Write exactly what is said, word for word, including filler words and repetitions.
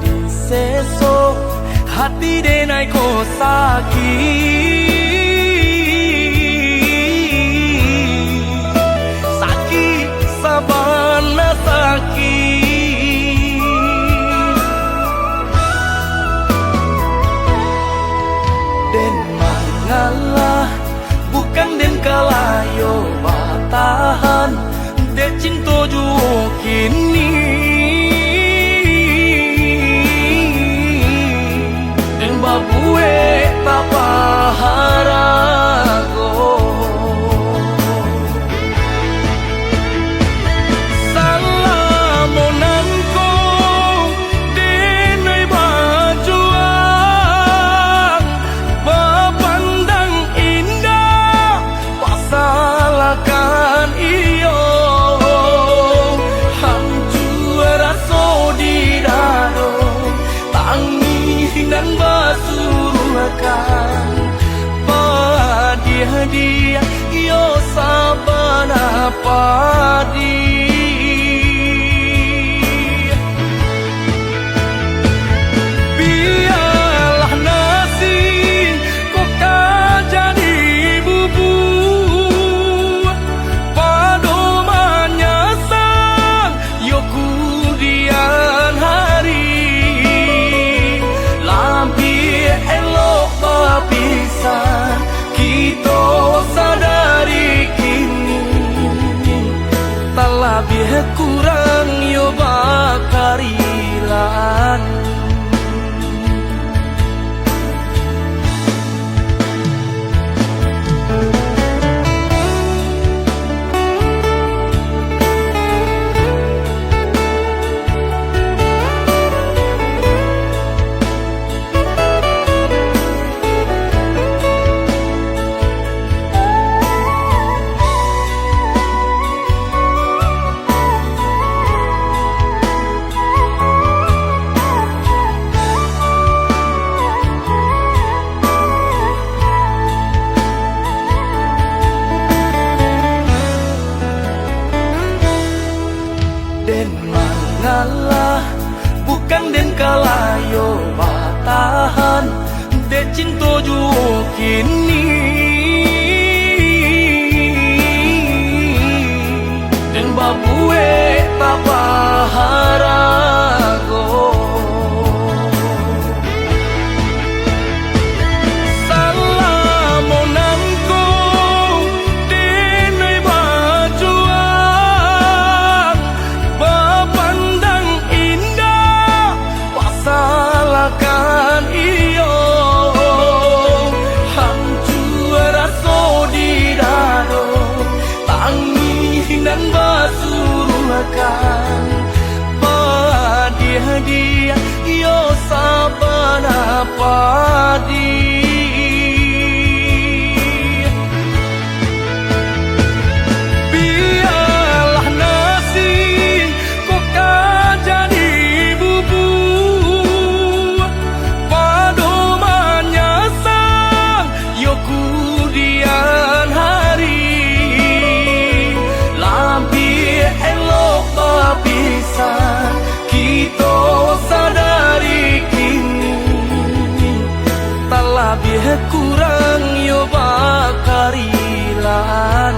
Diseso hati denai ko sakik, sakik sabana sakik. Den mangalah, bukan den kalah yo batahan, dek cinto juo kini. Den babuek tak baharago. Salamo nangko denai bajuang, bapandang indak, pasalahkan iyo. Hancua raso di dado, tangih nan basuruahkan, padiah di iyo sabana padi. Bialah nasi ko ka jadi bubua, pado manyasang yo kudian hari. Labiah elok bapisah kito sadari kini, talabiah kurang yo bakarilaan. Den mangalah, bukan den kalah yo batahan, dek cinto juo kini. Den babuek tak baharago. Salamo nangko denai bajuang, bapandang indak, pasalahkan iyo. Hancua raso di dado, tangih nan basuruahkan, padiah di iyo sabana padi. Bialah nasi ko ka jadi bubua, pado manyasang yo kudian hari. Labiah elok bapisah kito sadari kini, talabiah kurang yo bakarilaan.